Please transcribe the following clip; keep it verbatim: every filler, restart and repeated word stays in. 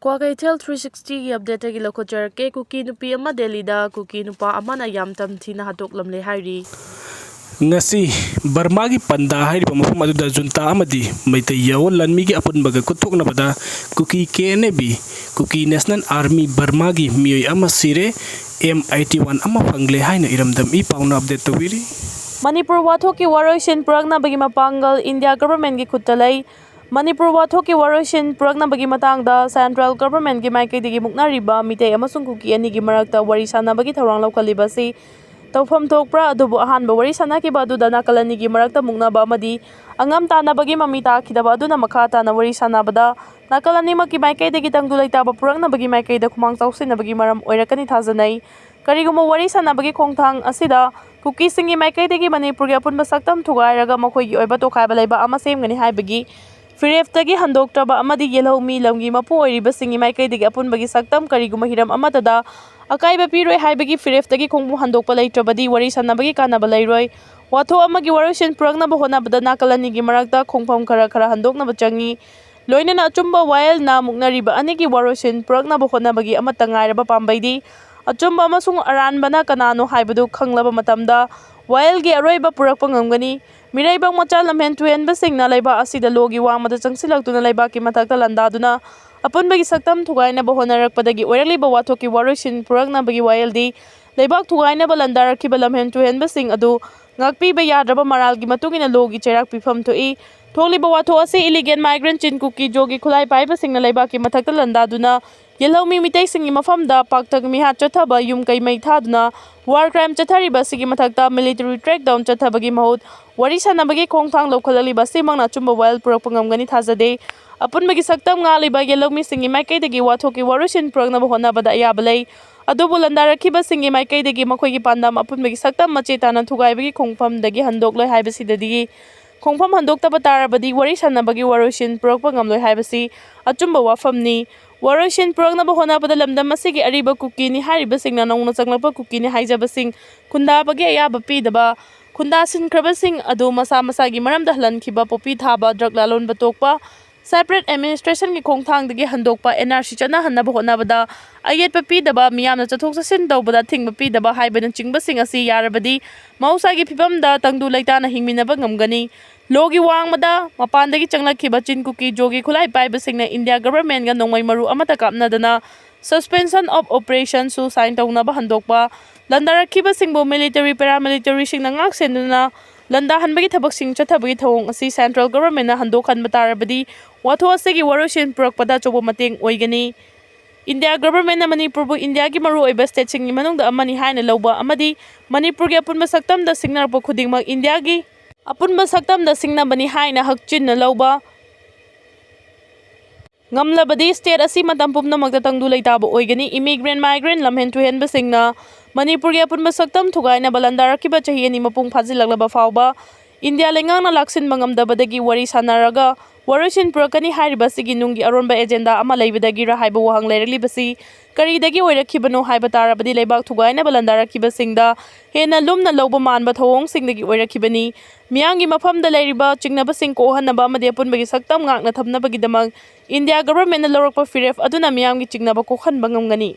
Kwakeithel three sixtyꯒꯤ updateꯇꯒꯤ ꯂꯧꯈꯠꯆꯔꯛꯀꯦ꯫ ꯀꯨꯀꯤ ꯅꯨꯄꯤ ꯑꯃ ꯗꯦꯜꯂꯤꯗ ꯀꯨꯀꯤ ꯅꯨꯄꯥ ꯑꯃꯅ ꯌꯥꯝ ꯇꯝꯊꯤꯅ ꯍꯥꯠꯇꯣꯛꯂꯝꯂꯦ ꯍꯥꯏꯔꯤ꯫ ꯉꯁꯤ ꯕꯔꯃꯥꯒꯤ ꯄꯟꯗꯥ ꯍꯥꯏꯔꯤꯕ ꯃꯐꯝ ꯑꯗꯨꯗ ꯖꯨꯟꯇꯥ ꯑꯃꯗꯤ ꯃꯩꯇꯩ ꯌꯥꯑꯣꯟ ꯂꯥꯟꯃꯤꯒꯤ ꯑꯄꯨꯟꯕꯒ ꯈꯨꯠꯊꯣꯛꯅꯕꯗ Kuki K N A B, Kuki national army ꯕꯔꯃꯥꯒꯤ ꯃꯤꯑꯣꯏ ꯑꯃ ꯁꯤꯔꯦ, ꯑꯦꯝ ꯑꯩꯠꯇꯤ ꯋꯥꯟ ꯑꯃ ꯐꯪꯂꯦ ꯍꯥꯏꯅ ꯏꯔꯝꯗꯝ ꯏ ꯄꯥꯎꯅ update ꯇꯧꯕꯤꯔꯤ꯫ ꯃꯅꯤꯄꯨꯔ ꯋꯥꯊꯣꯛꯀꯤ ꯋꯥꯔꯣꯏꯁꯤꯟ ꯄꯨꯔꯛꯅꯕꯒꯤ ꯃꯄꯥꯡꯒꯜ ꯏꯟꯗꯤꯌꯥ governmentꯀꯤ ꯈꯨꯠꯇ ꯂꯩ꯫ ꯃꯅꯤꯄꯨꯔ ꯋꯥꯊꯣꯛꯀꯤ ꯋꯥꯔꯣꯏꯁꯤꯟ ꯄꯨꯔꯛꯅꯕꯒꯤ ꯃꯇꯥꯡꯗ central governmentꯀꯤ ꯃꯥꯏꯀꯩꯗꯒꯤ ꯃꯨꯛꯅꯔꯤꯕ ꯃꯤꯇꯩ ꯑꯃꯁꯨꯡ ꯀꯨꯀꯤ ꯑꯅꯤꯒꯤ ꯃꯔꯛꯇ ꯋꯥꯔꯤ ꯁꯥꯟꯅꯕꯒꯤ ꯊꯧꯔꯥꯡ ꯂꯧꯈꯠꯂꯤꯕ ꯑꯁꯤ ꯇꯧꯐꯝ ꯊꯣꯛꯄ꯭ꯔꯥ? ꯑꯗꯨꯕꯨ ꯑꯍꯥꯟꯕ ꯋꯥꯔꯤ ꯁꯥꯟꯅꯈꯤꯕ ꯑꯗꯨꯗ ꯅꯥꯀꯜ ꯑꯅꯤꯒꯤ ꯃꯔꯛꯇ ꯃꯨꯛꯅꯕ ꯑꯃꯗꯤ ꯑꯉꯝ ꯇꯥꯟꯅꯕꯒꯤ ꯃꯃꯤ ꯇꯥꯈꯤꯗꯕ ꯑꯗꯨꯅ ꯃꯈꯥ ꯇꯥꯅ ꯋꯥꯔꯤ ꯁꯥꯟꯅꯕꯗ ꯅꯥꯀꯜ ꯑꯅꯤꯃꯛꯀꯤ ꯃꯥꯏꯀꯩꯗꯒꯤ ꯇꯪꯗꯨ ꯂꯩꯇꯥꯕ ꯄꯨꯔꯛꯅꯕꯒꯤ ꯃꯥꯏꯀꯩꯗ ꯈꯨꯃꯥꯡ ꯆꯥꯎꯁꯤꯟꯅꯕꯒꯤ ꯃꯔꯝ ꯑꯣꯏꯔꯛꯀꯅꯤ ꯊꯥꯖꯅꯩ꯫ ꯀꯔꯤꯒꯨꯝꯕ ꯋꯥꯔꯤ ꯁꯥꯟꯅꯕꯒꯤ ꯈꯣꯡꯊꯥꯡ ꯑꯁꯤꯗ ꯀꯨꯀꯤꯁꯤꯡꯒꯤ ꯃꯥꯏꯀꯩꯗꯒꯤ ꯃꯅꯤꯄꯨꯔꯒꯤ ꯑꯄꯨꯟꯕ ꯁꯛꯇꯝ ꯊꯨꯒꯥꯏꯔꯒ ꯃꯈꯣꯏꯒꯤ ꯑꯣꯏꯕ ꯇꯣꯈꯥꯏꯕ ꯂꯩꯕꯥꯛ ꯑꯃ ꯁꯦꯝꯒꯅꯤ ꯍꯥꯏꯕꯒꯤ ꯐꯤꯔꯦꯞꯇꯒꯤ ꯍꯟꯗꯣꯛꯇ꯭ꯔꯕ ꯑꯃꯗꯤ ꯌꯦꯜꯍꯧꯃꯤ ꯂꯝꯒꯤ ꯃꯄꯨ ꯑꯣꯏꯔꯤꯕꯁꯤꯡꯒꯤ ꯃꯥꯏꯀꯩꯗꯒꯤ ꯑꯄꯨꯟꯕꯒꯤ ꯁꯛꯇꯝ ꯀꯔꯤꯒꯨꯝꯕ ꯍꯤꯔꯝ ꯑꯃꯠꯇꯗ ꯑꯀꯥꯏꯕ ꯄꯤꯔꯣꯏ ꯍꯥꯏꯕꯒꯤ ꯐꯤꯔꯦꯞꯇꯒꯤ ꯈꯣꯡꯐꯝ ꯍꯟꯗꯣꯛꯄ ꯂꯩꯇ꯭ꯔꯕꯗꯤ ꯋꯥꯔꯤ ꯁꯥꯟꯅꯕꯒꯤ ꯀꯥꯟꯅꯕ ꯂꯩꯔꯣꯏ꯫ ꯋꯥꯊꯣꯛ ꯑꯃꯒꯤ ꯋꯥꯔꯣꯏꯁꯤꯟ ꯄꯨꯔꯛꯅꯕ ꯍꯣꯠꯅꯕꯗ ꯅꯥꯀꯜ ꯑꯅꯤꯒꯤ ꯃꯔꯛꯇ ꯈꯣꯡꯐꯝ ꯈꯔ ꯈꯔ ꯍꯟꯗꯣꯛꯅꯕ ꯆꯪꯏ꯫ ꯂꯣꯏꯅꯅ ꯑꯆꯨꯝꯕ ꯋꯥꯌꯦꯜꯅ ꯃꯨꯛꯅꯔꯤꯕ ꯑꯅꯤꯒꯤ ꯋꯥꯔꯣꯏꯁꯤꯟ ꯄꯨꯔꯛꯅꯕ ꯍꯣꯠꯅꯕꯒꯤ ꯑꯃꯠꯇ ꯉꯥꯏꯔꯕ ꯄꯥꯝꯕꯩꯗꯤ ꯑꯆꯨꯝꯕ ꯑꯃꯁꯨꯡ ꯑꯔꯥꯟꯕꯅ ꯀꯅꯥꯅꯣ ꯍꯥꯏꯕꯗꯨ ꯈꯪꯂꯕ ꯃꯇꯝꯗ ꯋꯥꯌꯦꯜꯒꯤ ꯑꯔꯣꯏꯕ ꯄꯨꯔꯛꯄ ꯉꯝꯒꯅꯤ꯫ ꯃꯤꯔꯩꯕꯥꯛ ꯃꯆꯥ ꯂꯝꯍꯦꯟ ꯇꯨꯍꯦꯟꯕꯁꯤꯡꯅ ꯂꯩꯕꯥꯛ ꯑꯁꯤꯗ ꯂꯣꯒꯤ ꯋꯥꯡꯃꯗ ꯆꯪꯁꯤꯜꯂꯛꯇꯨꯅ ꯂꯩꯕꯥꯛꯀꯤ ꯃꯊꯛꯇ ꯂꯥꯟꯗꯥꯗꯨꯅ ꯑꯄꯨꯟꯕꯒꯤ ꯁꯛꯇꯝ ꯊꯨꯒꯥꯏꯅꯕ ꯍꯣꯠꯅꯔꯛꯄꯗꯒꯤ ꯑꯣꯏꯔꯛꯂꯤꯕ ꯋꯥꯊꯣꯛꯀꯤ ꯋꯥꯔꯣꯏꯁꯤꯟ ꯄꯨꯔꯛꯅꯕꯒꯤ ꯋꯥꯌꯦꯜꯗꯤ ꯂꯩꯕꯥꯛ ꯊꯨꯒꯥꯏꯅꯕ ꯂꯥꯟꯗꯥꯔꯛꯈꯤꯕ ꯂꯝꯍꯦꯟ ꯇꯨꯍꯦꯟꯕꯁꯤꯡ ꯑꯗꯨ ꯉꯥꯛꯄꯤꯕ ꯌꯥꯗ꯭ꯔꯕ ꯃꯔꯥꯜꯒꯤ ꯃꯇꯨꯡ ꯏꯟꯅ ꯂꯣꯒꯤ ꯆꯩꯔꯥꯛ ꯄꯤꯐꯝ ꯊꯣꯛꯏ꯫ ꯊꯣꯛꯂꯤꯕ ꯋꯥꯊꯣꯛ ꯑꯁꯤ illegal migrant ꯆꯤꯟ ꯀꯨꯀꯤ ꯖꯣꯒꯤ ꯈꯨꯠꯂꯥꯏ ꯄꯥꯏꯕꯁꯤꯡꯅ ꯂꯩꯕꯥꯛꯀꯤ ꯃꯊꯛꯇ ꯂꯥꯟꯗꯥꯗꯨꯅ ꯌꯦꯜꯍꯧꯃꯤ ꯃꯤꯇꯩꯁꯤꯡꯒꯤ ꯃꯐꯝꯗ ꯄꯥꯛꯇꯛ ꯃꯤꯍꯥꯠ ꯆꯠꯊꯕ, ꯌꯨꯝ ꯀꯩ ꯃꯩ ꯊꯥꯗꯨꯅ war crime ꯆꯠꯊꯔꯤꯕ ꯑꯁꯤꯒꯤ ꯃꯊꯛꯇ military crackdown ꯆꯠꯊꯕꯒꯤ ꯃꯍꯨꯠ ꯋꯥꯔꯤ ꯁꯥꯟꯅꯕꯒꯤ ꯈꯣꯡꯊꯥꯡ ꯂꯧꯈꯠꯂꯛꯂꯤꯕ ꯑꯁꯤꯃꯛꯅ ꯑꯆꯨꯝꯕ ꯋꯥꯌꯦꯜ ꯄꯨꯔꯛꯄ ꯉꯝꯒꯅꯤ ꯊꯥꯖꯗꯦ꯫ ꯑꯄꯨꯟꯕꯒꯤ ꯁꯛꯇꯝ ꯉꯥꯛꯂꯤꯕ ꯌꯦꯜꯍꯧꯃꯤꯁꯤꯡꯒꯤ ꯃꯥꯏꯀꯩꯗꯒꯤ ꯋꯥꯊꯣꯛꯀꯤ ꯋꯥꯔꯣꯏꯁꯤꯟ ꯄꯨꯔꯛꯅꯕ ꯍꯣꯠꯅꯕꯗ ꯑꯌꯥꯕ ꯂꯩ꯫ ꯑꯗꯨꯕꯨ ꯂꯥꯟꯗꯥꯔꯛꯈꯤꯕꯁꯤꯡꯒꯤ ꯃꯥꯏꯀꯩꯗꯒꯤ ꯃꯈꯣꯏꯒꯤ ꯄꯥꯟꯗꯝ ꯑꯄꯨꯟꯕꯒꯤ ꯁꯛꯇꯝ ꯃꯆꯦ ꯇꯥꯅ ꯊꯨꯒꯥꯏꯕꯒꯤ ꯈꯣꯡꯐꯝꯗꯒꯤ ꯍꯟꯗꯣꯛꯂꯣꯏ ꯍꯥꯏꯕꯁꯤꯗꯗꯤ ꯈꯣꯡꯐꯝ ꯍꯟꯗꯣꯛꯇꯕ ꯇꯥꯔꯕꯗꯤ ꯋꯥꯔꯤ ꯁꯥꯟꯅꯕꯒꯤ ꯋꯥꯔꯣꯏꯁꯤꯟ ꯄꯨꯔꯛꯄ ꯉꯝꯂꯣꯏ ꯍꯥꯏꯕꯁꯤ ꯑꯆꯨꯝꯕ ꯋꯥꯐꯝꯅꯤ꯫ ꯋꯥꯔꯣꯏꯁꯤꯟ ꯄꯨꯔꯛꯅꯕ ꯍꯣꯠꯅꯕꯗ ꯂꯝꯗꯝ ꯑꯁꯤꯒꯤ ꯑꯔꯤꯕ ꯀꯨꯀꯤꯅꯤ ꯍꯥꯏꯔꯤꯕꯁꯤꯡꯅ ꯅꯧꯅ ꯆꯪꯂꯛꯄ ꯀꯨꯀꯤꯅꯤ ꯍꯥꯏꯖꯕꯁꯤꯡ ꯈꯨꯟꯗꯥꯕꯒꯤ ꯑꯌꯥꯕ ꯄꯤꯗꯕ, ꯈꯨꯟꯗꯥꯁꯤꯟꯈ꯭ꯔꯕꯁꯤꯡ ꯑꯗꯨ ꯃꯁꯥ ꯃꯁꯥꯒꯤ ꯃꯔꯝꯗ ꯍꯜꯍꯟꯈꯤꯕ, ꯄꯣꯄꯤ ꯊꯥꯕ, drug ꯂꯥꯂꯣꯟꯕ ꯇꯣꯛꯄ, separate administrationꯒꯤ ꯈꯣꯡꯊꯥꯡꯗꯒꯤ ꯍꯟꯗꯣꯛꯄ, NRC ꯆꯠꯅꯍꯟꯅꯕ ꯍꯣꯠꯅꯕꯗ ꯑꯌꯦꯠꯄ ꯄꯤꯗꯕ, ꯃꯤꯌꯥꯝꯅ ꯆꯠꯊꯣꯛ ꯆꯠꯁꯤꯟ ꯇꯧꯕꯗ ꯑꯊꯤꯡꯕ ꯄꯤꯗꯕ ꯍꯥꯏꯕꯅꯆꯤꯡꯕꯁꯤꯡ ꯑꯁꯤ ꯌꯥꯔꯕꯗꯤ ꯃꯍꯧꯁꯥꯒꯤ ꯐꯤꯕꯝꯗ ꯇꯪꯗꯨ ꯂꯩꯇꯥꯅ ꯍꯤꯡꯃꯤꯟꯅꯕ ꯉꯝꯒꯅꯤ꯫ ꯂꯣꯒꯤ ꯋꯥꯡꯃꯗ ꯃꯄꯥꯟꯗꯒꯤ ꯆꯪꯂꯛꯈꯤꯕ ꯆꯤꯟ ꯀꯨꯀꯤ ꯖꯣꯒꯤ ꯈꯨꯠꯂꯥꯏ ꯄꯥꯏꯕꯁꯤꯡꯅ ꯏꯟꯗꯤꯌꯥ ꯒꯚꯔꯟꯃꯦꯟꯠꯒ ꯅꯣꯡꯃꯩ ꯃꯔꯨ ꯑꯃꯠꯇ ꯀꯥꯞꯅꯗꯅ suspension of operationꯁꯨ sign ꯇꯧꯅꯕ ꯍꯟꯗꯣꯛꯄ, ꯂꯥꯟꯗꯥꯔꯛꯈꯤꯕꯁꯤꯡꯕꯨ military, paramilitaryꯁꯤꯡꯅ ꯉꯥꯛ ꯁꯦꯟꯗꯨꯅ ꯂꯥꯟꯗꯥꯍꯟꯕꯒꯤ ꯊꯕꯛꯁꯤꯡ ꯆꯠꯊꯕꯒꯤ ꯊꯧꯑꯣꯡ ꯑꯁꯤ central governmentꯅ ꯍꯟꯗꯣꯛꯍꯟꯕ ꯇꯥꯔꯕꯗꯤ ꯋꯥꯊꯣꯛ ꯑꯁꯤꯒꯤ ꯋꯥꯔꯣꯏꯁꯤꯟ ꯄꯨꯔꯛꯄꯗ ꯑꯆꯧꯕ ꯃꯇꯦꯡ ꯑꯣꯏꯒꯅꯤ꯫ ꯏꯟꯗꯤꯌꯥ ꯒꯚꯔꯟꯃꯦꯟꯠꯅ ꯃꯅꯤꯄꯨꯔꯕꯨ ꯏꯟꯗꯤꯌꯥꯒꯤ ꯃꯔꯨꯑꯣꯏꯕ stateꯁꯤꯡꯒꯤ ꯃꯅꯨꯡꯗ ꯑꯃꯅꯤ ꯍꯥꯏꯅ ꯂꯧꯕ ꯑꯃꯗꯤ ꯃꯅꯤꯄꯨꯔꯒꯤ ꯑꯄꯨꯟꯕ ꯁꯛꯇꯝꯗ ꯁꯤꯡꯅꯔꯛꯄ ꯈꯨꯗꯤꯡꯃꯛ ꯏꯟꯗꯤꯌꯥꯒꯤ ꯑꯄꯨꯟꯕ ꯁꯛꯇꯝꯗ ꯁꯤꯡꯅꯕꯅꯤ ꯍꯥꯏꯅ ꯍꯛꯆꯤꯟꯅ ꯂꯧꯕ ꯉꯝꯂꯕꯗꯤ state ꯑꯁꯤ ꯃꯇꯝ ꯄꯨꯝꯅꯃꯛꯇ ꯇꯪꯗꯨ ꯂꯩꯇꯥꯕ ꯑꯣꯏꯒꯅꯤ꯫ Immigrant, migrant ꯂꯝꯍꯦꯟ ꯇꯨꯍꯦꯟꯕꯁꯤꯡꯅ ꯃꯅꯤꯄꯨꯔꯒꯤ ꯑꯄꯨꯟꯕ ꯁꯛꯇꯝ ꯊꯨꯒꯥꯏꯅꯕ ꯂꯥꯟꯗꯥꯔꯛꯈꯤꯕ ꯆꯍꯤ ꯑꯅꯤ ꯃꯄꯨꯡ ꯐꯥꯖꯤꯜꯂꯛꯂꯕ ꯐꯥꯎꯕ ꯏꯟꯗꯤꯌꯥ ꯂꯩꯉꯥꯛꯅ ꯂꯥꯛꯁꯤꯟꯕ ꯉꯝꯗꯕꯗꯒꯤ ꯋꯥꯔꯤ ꯁꯥꯟꯅꯔꯒ ꯋꯥꯔꯣꯏꯁꯤꯟ ꯄꯨꯔꯛꯀꯅꯤ ꯍꯥꯏꯔꯤꯕ ꯑꯁꯤꯒꯤ ꯅꯨꯡꯒꯤ ꯑꯔꯣꯟꯕ agenda ꯑꯃ ꯂꯩꯕꯗꯒꯤꯔ ꯍꯥꯏꯕ ꯋꯥꯍꯪ ꯂꯩꯔꯛꯂꯤꯕꯁꯤ ꯀꯔꯤꯗꯒꯤ ꯑꯣꯏꯔꯛꯈꯤꯕꯅꯣ ꯍꯥꯏꯕ ꯇꯥꯔꯕꯗꯤ ꯂꯩꯕꯥꯛ ꯊꯨꯒꯥꯏꯅꯕ ꯂꯥꯟꯗꯥꯔꯛꯈꯤꯕꯁꯤꯡꯗ ꯍꯦꯟꯅ ꯂꯨꯝꯅ ꯂꯧꯕ ꯃꯥꯟꯕ ꯊꯧꯑꯣꯡꯁꯤꯡꯗꯒꯤ ꯑꯣꯏꯔꯛꯈꯤꯕꯅꯤ꯫ ꯃꯤꯌꯥꯝꯒꯤ ꯃꯐꯝꯗ ꯂꯩꯔꯤꯕ ꯆꯤꯡꯅꯕꯁꯤꯡ ꯀꯣꯛꯍꯟꯅꯕ ꯑꯃꯗꯤ ꯑꯄꯨꯟꯕꯒꯤ ꯁꯛꯇꯝ ꯉꯥꯛꯅ ꯊꯝꯅꯕꯒꯤꯗꯃꯛ ꯏꯟꯗꯤꯌꯥ ꯒꯚꯔꯟꯃꯦꯟꯠꯅ ꯂꯧꯔꯛꯄ ꯐꯤꯔꯦꯞ ꯑꯗꯨꯅ ꯃꯤꯌꯥꯝꯒꯤ ꯆꯤꯡꯅꯕ ꯀꯣꯛꯍꯟꯕ ꯉꯝꯒꯅꯤ꯫